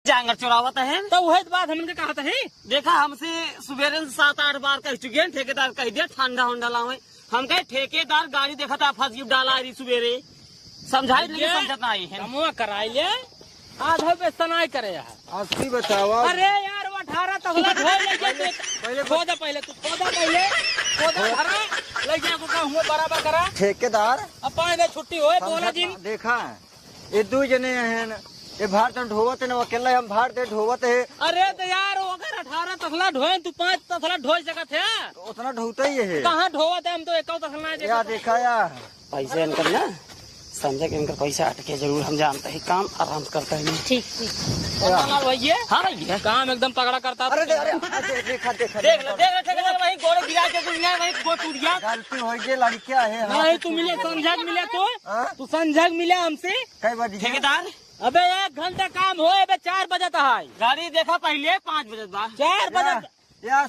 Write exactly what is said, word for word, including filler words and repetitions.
जांगर चोरावत है। तो वही बात हमन के कहत है। देखा, हमसे सुबेरे से सात आठ बार कह चुके हैं, ठेकेदार कह दिया ठंडा उंडा लावे। हम कहे, "ठेकेदार गाड़ी देखत है, फंस गई, डाला रही सुबेरे।" समझाई, लेकिन ये समझत ना आई है। कमवा कराई ले, आधा पे सनाई करे है। अस्सी बतावा। अरे यार, वो अठारह तसला ढोए ले गया तू। पहले खोदा, पहले तू खोदा, पहले खोदा, धरा, ले गया को का हुआ बराबर करा। ठेकेदार। अब पाँच बजे छुट्टी होए, बोला समझत जिन। ना, देखा है। ये दू जने हैं ना, ये भार तो ढोवत है ना, अकेला हम भार दे ढोवत है। अरे तो यार, अगर अठारह तसला ढोए, तू पाँच तसला ढोए सकत है? तो उतना ढोता ही है। कहाँ ढोवत है, हम तो एक तसला ना या देखा या। पैसे इनकर ना, संजय के इनकर पैसा अटके जरूर, हम जानते हैं, काम आराम से करते हैं। ठीक, ठीक। या। भैया। हाँ भैया। काम एकदम तगड़ा करता। अरे दे, अरे, अरे, देखा, देखा, देख ले, देखा। देख ले, ठेकेदार, वही गोड़ गिरा के दुनिया, वही गोड़ टूट गया। गलती हो गई, लड़किया है, हाँ। नहीं, तू मिले, संजय मिले तू। हाँ? तू संजय मिले हमसे। कई बजे? ठेकेदार। अबे एक घंटा काम होए, अबे चार बजत है। गाड़ी देखा पहले, पाँच बजत बा। चार बजत। या, या